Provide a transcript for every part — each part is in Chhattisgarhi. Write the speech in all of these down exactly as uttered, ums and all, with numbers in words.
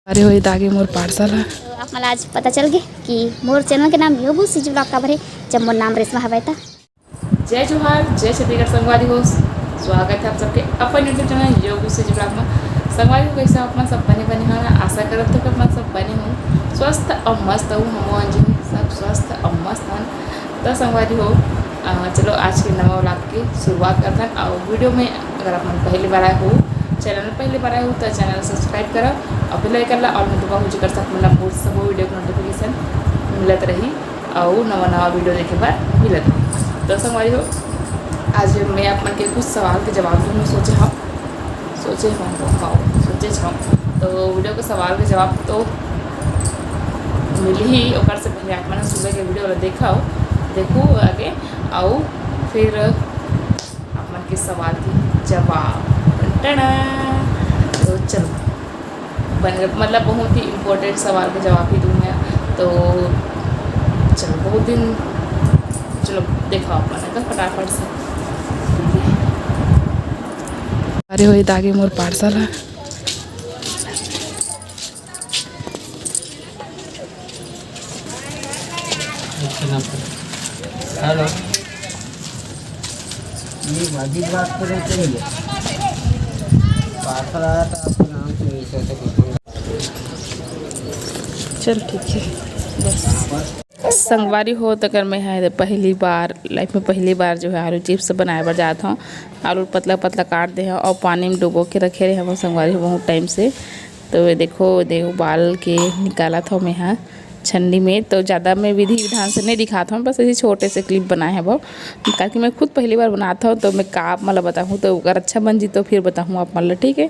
अरे हो, ये दागे मोर पार्सल है। तो आप मन ला आज पता चल गे कि मोर चैनल के नाम योगू सीजी ब्लॉग काबर हे, जब मोर नाम रेशमा हवय त। जय जोहार, जय छत्तीसगढ़ संगवारी हो, स्वागत है आप सबके अपन YouTube चैनल योगू सीजी ब्लॉग में। संगवारी हो, कैसे आप मन सब बने बने हो ना? आशा करत हो कि आप मन सब बने हो, स्वस्थ और मस्त हो। हम अंजलि सब स्वस्थ और मस्त हन। तो संगवारी हो, अ, चलो आज के नवा व्लॉग के शुरुआत करथन। और वीडियो में अगर आप मन पहली बार आए हो, चैनल में पहली बार आए हो तो चैनल सब्सक्राइब करो और बेल आइकन ला ऑल में दबाओ, जेकर से आप मन ला मोर सबो वीडियो के नोटिफिकेशन मिलत रही और नवा नवा वीडियो देखे बर मिलत रही। तो संगवारी हो, आज मैं आप मन के कुछ सवाल के जवाब दूँ, सोचे हव, सोचे हव, हाँ, सोचे हव। तो वीडियो के सवाल के जवाब तो मिलही, ओकर से पहले आप मन सुबह के वीडियो ला देखो, देखो आगे, अउ फिर आप मन के सवाल के जवाब। टन टन। तो चलो, बन-, मतलब बहुत ही इम्पोर्टेंट सवाल के जवाब ही दूँ मैं। तो चलो, बहुत दिन, चलो देखो आप मन तो फटाफट से। अरे हो, ये दागे मोर पार्सल है। हेलो, ये वाजिब बात करो, चलिए। पार्सल आया था आपके नाम से, मीशो से कुछ मंगा। चल ठीक है, बस। संगवारी हो, तकर मैं हा पहली बार, लाइफ में पहली बार जो है आलू चिप्स बनाए बर जात हूँ। आलू पतला पतला काट दे हूँ और पानी में डुबो के रखे रहे हूँ संगवारी हो बहुत टाइम से। तो ये देखो, देखो उबाल के निकालत हूँ मैं हा छन्नी में। तो ज़्यादा मैं विधि विधान से नहीं दिखात हूँ, बस ऐसे छोटे से क्लिप बनाए हवं, काकि मैं खुद पहली बार बनात हूँ। तो मैं का आप मन ला बताहूँ, तो अगर अच्छा बन जी तो फिर बताहूँ आप मन ला, ठीक है।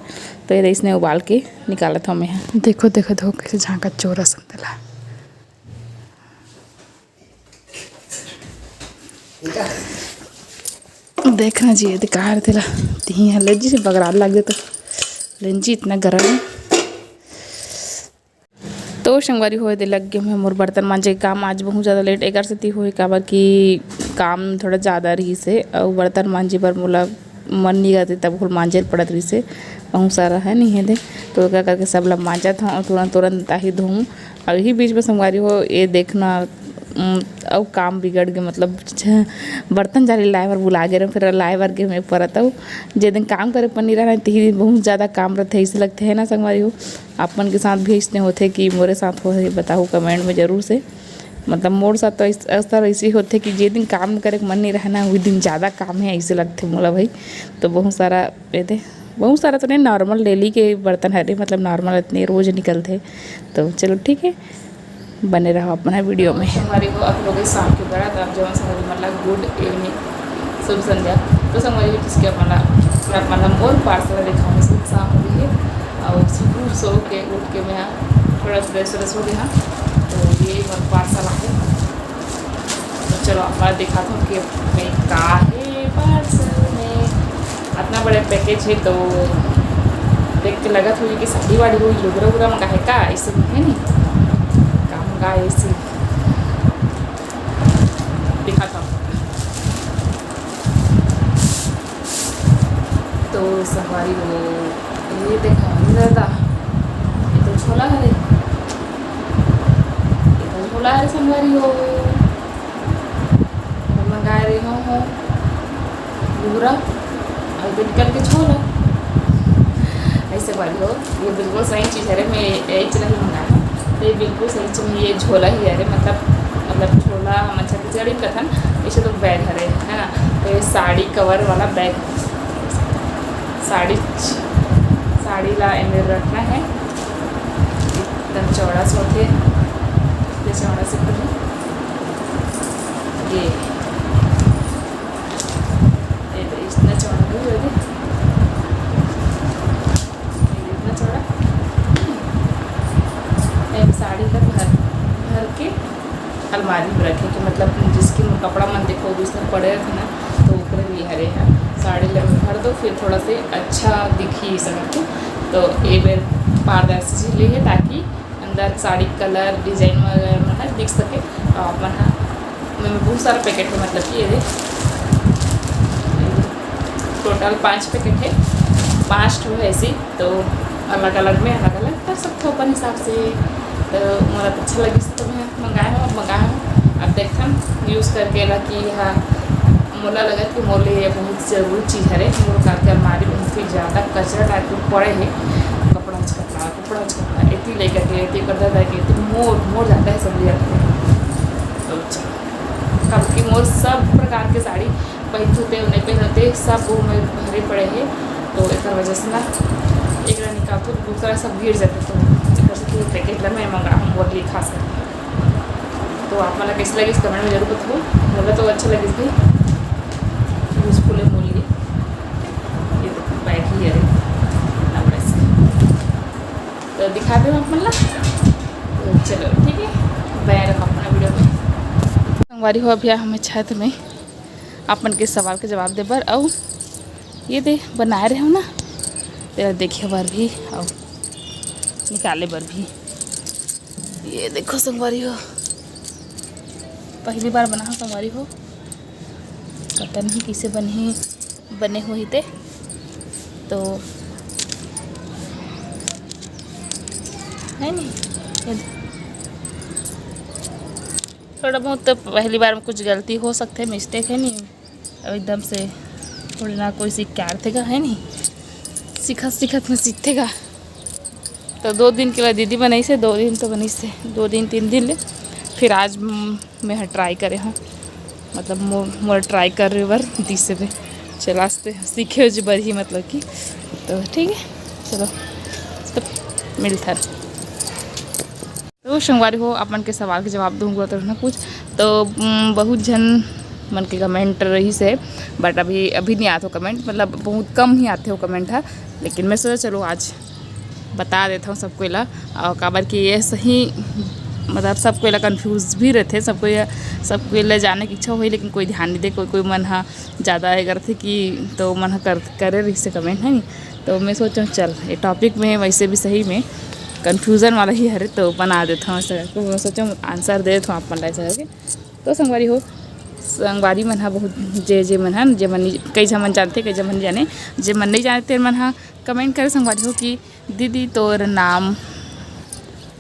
तो ये इसने उबाल के निकालत हूँ मैं हा। देखो, देखो, देखो कैसे झांका चोरा संतला। देखना जी, ये का हरे तेला, तिही हले जी बगराल लग दे तो लेन जी, इतना गरम है। तो संगवारी होए दे लग गे मैं मोर बर्तन मांजे के काम। आज बहुत ज़्यादा लेट एकर सेती होए, काबर कि काम थोड़ा ज़्यादा रहिस हे अउ बर्तन मांजे बर मोला मन नहीं करते, तब कुल मांजे ल पड़त रहिस हे, बहुत सारा है नहीं है दे। तो एकर करके सब ला मांजत हूँ और तुरंत तुरंत ताही धोऊँ। और यही बीच में संगवारी हो, ये देखना, उम, अउ काम बिगड़ गए, मतलब छ-, बर्तन जाली लाए बर बुला गे रहे, फिर लाए बर गे मैं परत हूँ। जे दिन काम करे पर नहीं रहना, तिही दिन बहुत ज़्यादा काम रहते, ऐसे लगते है ना संगवारी हो। आप मन के साथ भी ऐसने होथे कि मोरे साथ होथे, बताहू कमेंट में जरूर से। मतलब मोर साथ तो ऐस-, ऐसा ऐसे होथे कि जे दिन काम करे के मन नहीं रहना, वही दिन ज़्यादा काम है, ऐसे लगथे मोला भाई। तो बहुत सारा ये दे, बहुत सारा तो नहीं, नॉर्मल डेली के बर्तन हरे, मतलब नॉर्मल इतने रोज निकलथे। तो चलो ठीक है, बने रहो अपना वीडियो में। संगवारी हो, अभी हो गई शाम के बड़ा, तो आप जवन संगवारी मन ला गुड इवनिंग, शुभ संध्या। तो संगवारी हो, जिसके अपन ला, अपन ला मोर पार्सल दिखाऊँ, शुभ शाम हो गई है। और सुबह सो के उठ के मैं थोड़ा फ्रेश व्रेश हो गया, तो ये मोर पार्सल आके। तो चलो, आप ला दिखाता हूँ कि मैं का है पार्सल में। इतना बड़े पैकेज है तो देख के लगत होही कि साड़ी वाड़ी होही, लुगरा उगरा मंगा है का, ऐसे नहीं है नहीं, का मंगा है ऐसे दिखाता हूँ। तो संगवारी हो, ये देखा दादा, ये तो झोला हरे, ये तो झोला हरे संगवारी हो। मंगाए रहे हो, हो लुगरा और बिल्कुल के झोला। ऐसे वाली हो, ये बिल्कुल सही चीज़ है रे, मैं यही चीज़ नहीं मंगाया। तो ये बिल्कुल सही चीज़, ये झोला ही है रे, मतलब, मतलब झोला हम अच्छा छत्तीसगढ़ी में कथन, इसे तो बैग हरे, है ना। तो ये साड़ी कवर वाला बैग, साड़ी, साड़ी ला एमे रखना है। एकदम चौड़ा से होते, ये चौड़ा से करो। ये, ये तो इतना चौड़ा नहीं होते, ये इतना चौड़ा। ये साड़ी का भर, भर के अलमारी में रखे कि मतलब जिसके कपड़ा मन देखो, जिसने पड़े रखे ना, तो ऊपर भी हरे हैं। साड़ी ले भर दो, फिर थोड़ा से अच्छा दिखी समझ के। तो ये बेर पारदर्शी चीज ली है, ताकि अंदर साड़ी कलर डिजाइन वगैरह मन ह दिख सके। और अपन ह, मैं बहुत सारा पैकेट है, मतलब कि ये दे, टोटल पाँच पैकेट है, पाँच ठो है ऐसी। तो अलग-अलग में अलग-अलग कर सकथो अपन हिसाब से। तो मोला तो अच्छा लगिस, तो मैं मंगाए हूँ, अब मंगाए हूँ। अब देखथन use करके ला कि हा मोला लगत कि मोर लिए ये बहुत जरूरी चीज हरे। मोर घर के अलमारी में बहुत ही ज्यादा कचरा type के पड़े हे, कपड़ा च कपड़ा, कपड़ा च कपड़ा, एती लइका के, एती कर दादा के, एती मोर, मोर जाता है समझ जाता है। तो चलो, काबर कि मोर सब प्रकार के साड़ी पहिनथों ते, नहीं पहिनथों ते, सब वो में भरे पड़े हे। तो एकर वजह से ना एकरा निकालथों, दूसरा सब गिर जाथे। तो एकर से पूरा packet ला मैं मंगा हूँ, मोर लिए खास करके। तो आप मन ला कैसे लगिस, comment में जरूर बताओ। मोला तो अच्छा लगिस भी, useful है मोर लिए। ये देखो, bag ही है, इतना बड़ा सा। तो दिखा दे आप मन ला। तो चलो, ठीक है, बने रहो अपना video में। संगवारी हो, अभी हमें छत में आप मन के सवाल के जवाब दे बर, अउ ये दे बनाए रहे हो ना, तेला देखे बर भी अउ निकाले बर भी। ये देखो संगवारी हो, पहली बार बना हो संगवारी हो, पता नहीं कैसे बने, बने होही ते। तो है नहीं, ये दे-, थोड़ा बहुत तो पहली बार में कुछ गलती हो सकथे, mistake है नहीं। अब एकदम से थोड़ी ना कोई सीख के आथे गा, है नहीं, सीखत सीखत में सीखथे गा। तो दो दिन के बाद दीदी बनाइसे, दो दिन तो बनाइसे, दो दिन तीन दिन ले। फिर आज म-, मैं ह try करे हूँ, मतलब मो-, मोर try करे बर दिसे बे। चल, आज ते सीखे हो जी बर ही, मतलब कि। तो ठीक है, चलो, तो मिलथन। तो संगवारी हो, आप मन के सवाल के जवाब दूंगा तो ना कुछ। तो उम, बहुत झन मन के comment रहिसे, but अभी, अभी नहीं आत हो comment, मतलब बहुत कम ही आथे हो comment हा। लेकिन मैं सोचा चलो आज बता देता हूँ सब कोई ला, और काबर कि ये सही, मतलब सब कोई ला confuse भी रहथे, सब कोई, सब कोई ला जाने की इच्छा होही, लेकिन कोई ध्यान नहीं दे, कोई, कोई मन हा ज़्यादा ये करथे कि तो मन हा कर, करे रहिसे comment, है नहीं। तो मैं सोचूँ चल, ये topic में वैसे भी सही में confusion वाला ही हरे, तो बना देता हूँ ऐसा करके। मैं सोचूँ answer दे देता हूँ आप मन ला ऐसा करके। तो संगवारी हो, संगवारी मन हा बहुत, जे, जे मन हा, जे मन नहीं, कई झन मन जानथे, कई झन मन नहीं जाने, जे मन नहीं जाने ते मन हा comment करे संगवारी हो कि दीदी तोर नाम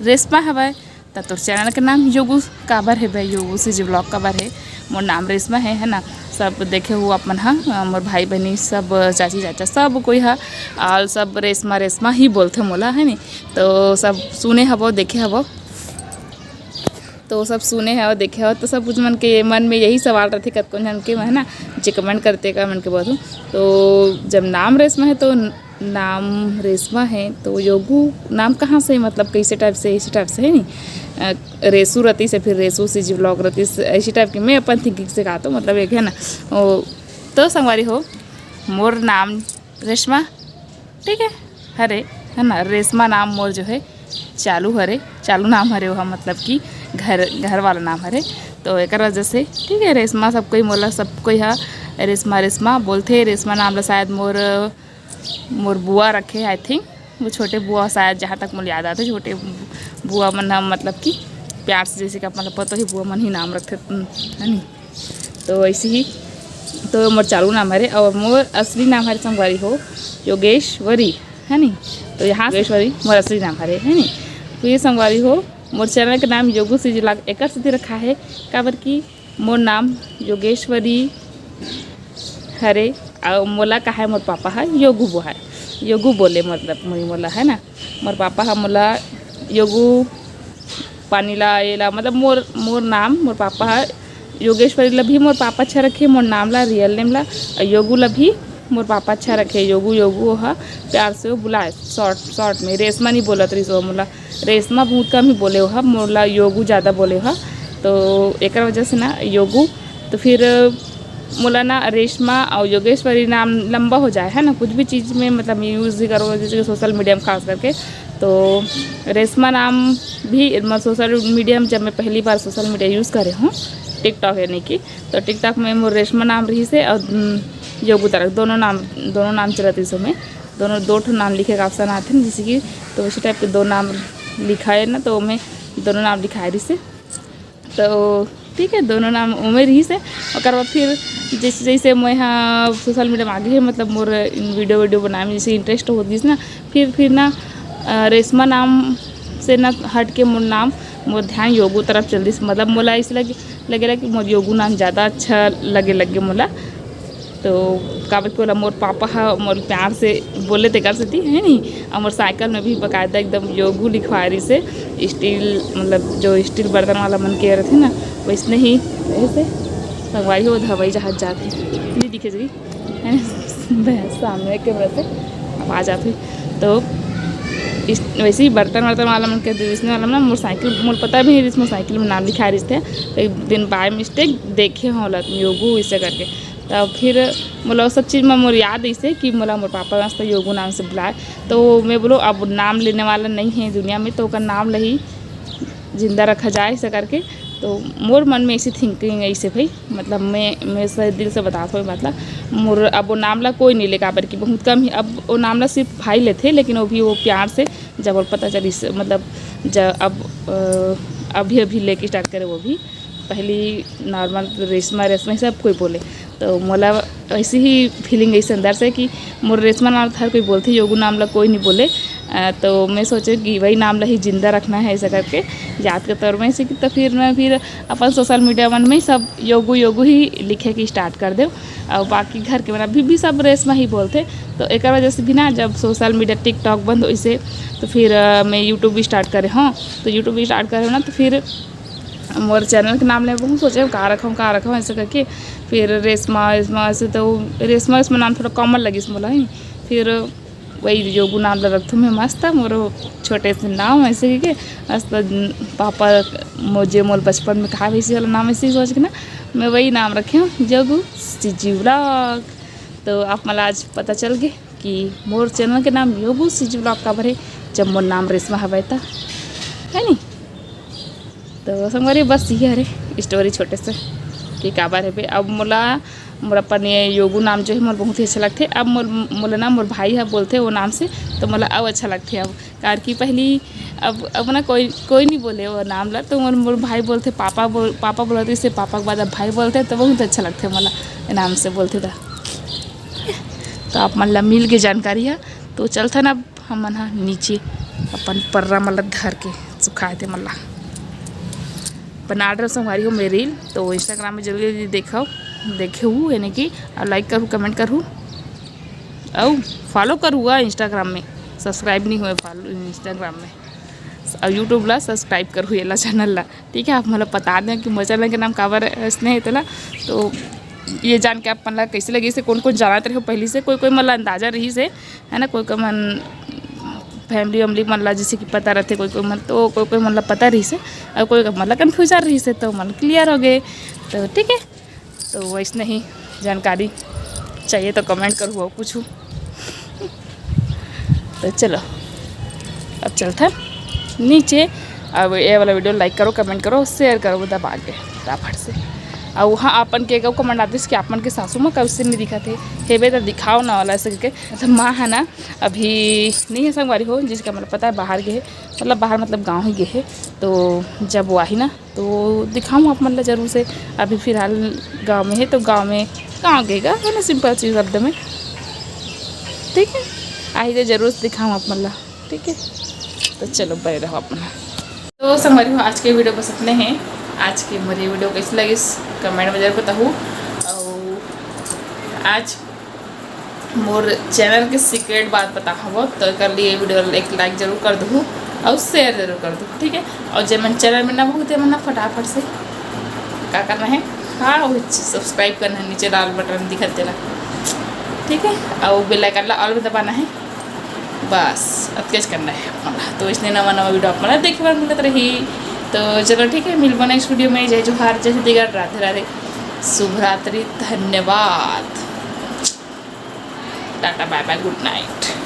रेशमा हवय, त तोर channel के नाम योगू काबर हे बे, योगू CG vlog काबर हे? मोर नाम रेशमा हे, है ना? सब देखे हो आप मन हा, अ, मोर भाई बहिनी सब, चाची चाचा सब कोई हा, और सब रेशमा रेशमा ही बोलथे मोला, है नी? तो सब सुने हवो, देखे हवो, तो सब सुने हवो, देखे हवो, तो सब कुछ मन के मन में यही सवाल रहथे कतको झन के, है ना, जे comment करथे का मन के बोलथों। तो जब नाम रेशमा हे तो नाम रेशमा हे, तो योगू नाम कहाँ से, मतलब कैसे type से, ऐसे type से है नी? अ, रेशू रतिस हे, फिर रेशू CG vlog रतिस हे, ऐसी type के मैं अपन thinking से कहा तो, मतलब एक है ना, ओ, तो संगवारी हो, मोर नाम रेशमा, ठीक है, हरे, है ना, रेशमा नाम मोर जो है चालू हरे, चालू नाम हरे ओहा, मतलब कि घर, घर वाला नाम हरे, तो एकर वजह से, ठीक है, रेशमा सब कोई मोला, सब कोई हा रेशमा, रेशमा बोलथे। रेशमा नाम ला शायद मोर मोर बुआ रखे, I think, वो छोटे बुआ शायद, जहाँ तक मोला याद आथे, छोटे बुआ मन ह, मतलब कि प्यार से, जैसे कि अपन ल पता ही, बुआ मन ही नाम रखथे, है नी? तो ऐसे ही, तो मोर चालू नाम हरे, और मोर असली नाम हरे संगवारी हो योगेश्वरी, है नी? तो यहाँ योगेश्वरी मोर असली नाम हरे, है नी? तो ये संगवारी हो, मोर channel के नाम योगू CG vlog एकर सेती रखा है, काबर कि मोर नाम योगेश्वरी हरे, अउ मोला का है, मोर पापा ह योगू बोहाय, योगू बोले, मतलब मोई मोला, है ना, मोर पापा ह मोला योगू पानी ला, ये ला, मतलब मोर, मोर नाम, मोर पापा ह योगेश्वरी ला भी मोर पापा अच्छा रखे, मोर नाम ला, real name ला, अउ योगू ला भी मोर पापा अच्छा रखे, योगू, योगू ओहा प्यार से वो बुलाए, short, short में। रेशमा नहीं बोलत रहिस वो मोला, रेशमा बहुत कम ही बोले हो, मोला योगू ज़्यादा बोले हो, तो एकर वजह से ना योगू। तो फिर मोला ना रेशमा और योगेश्वरी नाम लंबा हो जाए, है ना, कुछ भी चीज़ में, मतलब, use ही करो, जैसे कि social media में खास करके। तो रेशमा नाम भी, मतलब, social media में जब मैं पहली बार social media use करे हूँ, TikTok यानी कि, तो TikTok में मोर रेशमा नाम रहिस हे और, उम, योगू तरक, दोनों नाम, दोनों नाम चलत रहिस हे। दोनों, दो ठो नाम लिखे का option आथे ना, जैसे कि, तो उसी type के दो नाम लिखाए ना, तो मैं दोनों नाम लिखाए रहिस हे। तो ठीक है, दोनों नाम ओमे रहिस हे। ओकर बाद फिर जैसे, जैसे मैं हा social media में आगे है, मतलब मोर video, video बनाए में जैसे interest होत गिस ना, फिर, फिर ना अ, रेशमा नाम से न हट के मोर नाम, मोर ध्यान योगू तरफ चल दिस। मतलब मोला ऐसे लगे, लगेला कि मोर योगू नाम ज़्यादा अच्छा लगे लगे मोला। तो काबर कि ओला मोर पापा ह मोर प्यार से बोले तेकर सेती, है नी। और मोर साइकिल में भी बकायदा एकदम योगू लिखवाए रहिस हे, स्टील, मतलब जो स्टील बर्तन वाला मन के रथे ना, वैसने ही। ऐसे संगवारी हो, हवाई जहाज जात हे, नहीं दिखे जी, है ना? सामने कैमरा से आवाज आत हे। तो इस, वैसे ही बर्तन वर्तन वाला मन के, वैसने वाला ना मोर साइकिल, मोर पता भी नहीं रहिस, मोर साइकिल में नाम लिखा रहिस हे। तो एक दिन by mistake देखे हों ओला, योगू इसे करके। तब फिर मोला वो सब चीज़ में मोर याद अइसे कि मोला मोर पापा मस्त योगू नाम से बुलाए। तो मैं बोलो, अब नाम लेने वाला नहीं है दुनिया में, तो ओकर नाम ला ही जिंदा रखा जाए, ऐसा करके। तो मोर मन में ऐसी थिंकिंग ऐसे भाई, मतलब मैं, मैं से दिल से बतात हों, मतलब मोर अब वो नाम ला कोई नहीं ले, काबर कि बहुत कम ही अब वो नाम ला सिर्फ भाई लेथे, लेकिन वो भी वो प्यार से, जब और पता चलिस, मतलब जब अब, अ, अभी अभी लेके स्टार्ट करे वो भी। पहली नॉर्मल रेशमा, रेशमा ही सब कोई बोले, तो मोला ऐसी ही फीलिंग ऐसे अंदर से कि मोर रेशमा नाम हर कोई बोलथे, योगू नाम ला कोई नहीं बोले। अ, तो मैं सोचे कि वही नाम ला ही जिंदा रखना है ऐसा करके, याद के तौर में ऐसे कि। तो फिर मैं फिर अपन सोशल मीडिया मन में सब योगू योगू ही लिखे के स्टार्ट कर देव। और बाकी घर के मन अभी भी सब रेशमा ही बोलथे। तो एक वजह से भी ना, जब सोशल मीडिया, टिकटॉक बंद होइस हे, तो फिर अ, मैं यूट्यूब भी स्टार्ट करे हों। तो यूट्यूब भी स्टार्ट करे हों ना, तो फिर मोर चैनल के नाम ले बहुत सोचे, का रखों, का रखों, ऐसे करके। फिर रेशमा, रेशमा, ऐसे तो रेशमा, रेशमा नाम थोड़ा कॉमन लगिस मोला ही। फिर वही योगू नाम ला रखथों मैं मस्त, मोर छोटे से नाम ऐसे करके। मस्त पापा मोजे मोल बचपन में कहा वैसे वाला नाम ऐसे ही सोच के ना, मैं वही नाम रखे हों, योगू सीजी व्लॉग। तो आप मला आज पता चल गे कि मोर चैनल के नाम योगू सीजी व्लॉग काबर हे, जब मोर नाम रेशमा हवय त, है नी? तो संगवारी, बस ये हरे स्टोरी छोटे से कि काबर हे बे। अब मोला, मोर अपन ये योगू नाम जो है मोर बहुत ही अच्छा लगथे। अब मोर, मोला ना मोर भाई ह बोलथे वो नाम से, तो मोला अब अच्छा लगथे अब। कार कि पहली अब, अब ना कोई, कोई नहीं बोले वो नाम ला, तो मोर, मोर भाई बोलथे, पापा बोल, पापा बोलथे, इससे पापा के बाद अब भाई बोलथे, तो बहुत अच्छा लगथे मोला ये नाम से बोलथे त। तो आप मन ला मिल के जानकारी है। तो चलथन अब हमन ह नीचे अपन पर्रा मन ला धर के सुखाए दे मन ला। बना रहे संगवारी हो मेरी reel, तो Instagram में जल्दी जल्दी देखो, देखे हूँ यानी कि, और लाइक करूँ, कमेंट करूँ, और फॉलो करूँ Instagram में, सब्सक्राइब नहीं हुए फॉलो Instagram में, और यूट्यूब ला सब्सक्राइब करूँ, ये ला चैनल ला। ठीक है, आप मतलब बता दें कि मोर चैनल के नाम काबर अइसने हे तेला। तो ये जान के आप मन ला कैसे लगिस हे, कौन कौन जानत रहे हो पहली से, कोई कोई मन ला अंदाजा रहिस हे, है ना, कोई कोई मन फैमिली वैमिली मन ला जैसे कि पता रहथे, कोई कोई मन तो कोई कोई मन ला पता रहिस हे, और कोई कोई मन ला कन्फ्यूजन रहिस हे, तो मन क्लियर हो गए। तो ठीक है, तो वैसने ही जानकारी चाहिए तो कमेंट करूँ और पूछूँ। तो चलो, अब चलथन नीचे। अब ये वाला वीडियो लाइक करो, कमेंट करो, शेयर करो दबा के फटाफट से। और वहाँ अपन के एगो कमेंट आतिस कि आप मन के सासू माँ कैसे नहीं दिखत हे, हेबे तो दिखाओ ना वाला ऐसे करके। मतलब माँ है ना, अभी नहीं है संगवारी हो, जिसका मतलब पता है बाहर गे हे, मतलब बाहर मतलब गाँव ही गे हे। तो जब वो आही ना तो दिखाऊँ आप मन ला जरूर से। अभी फिलहाल गाँव में हे, तो गाँव में, गाँव के का है ना, सिंपल चीज शब्द में। ठीक है, आही तो जरूर से दिखाऊँ आप मन ला। ठीक है, तो चलो बने रहो आप मन ला। तो संगवारी हो, आज के वीडियो बस इतने हैं। आज के मोर ये वीडियो कैसे लगिस, कमेंट में जरूर बताहू। और आज मोर चैनल के सीक्रेट बात बता हवो, तो एकर लिए वीडियो एक लाइक जरूर कर दहू और शेयर जरूर कर दहू, ठीक है। और जे मन चैनल में ना बहुत, मन ना फटाफट से का करना है, हाँ, वो सब्सक्राइब करना है, नीचे लाल बटन दिखत तेला, ठीक है। और बेल आइकन ला ऑल में दबाना है, बस अतकेच करना है आप मन ला। तो इसने नवा नवा वीडियो आप मन ला देखे बर मिलत रही। तो चलो ठीक है, मिलबो नेक्स्ट वीडियो में। जय जोहार, जय छत्तीसगढ़, राधे राधे, शुभ रात्रि, धन्यवाद, टाटा बाय बाय, गुड नाइट।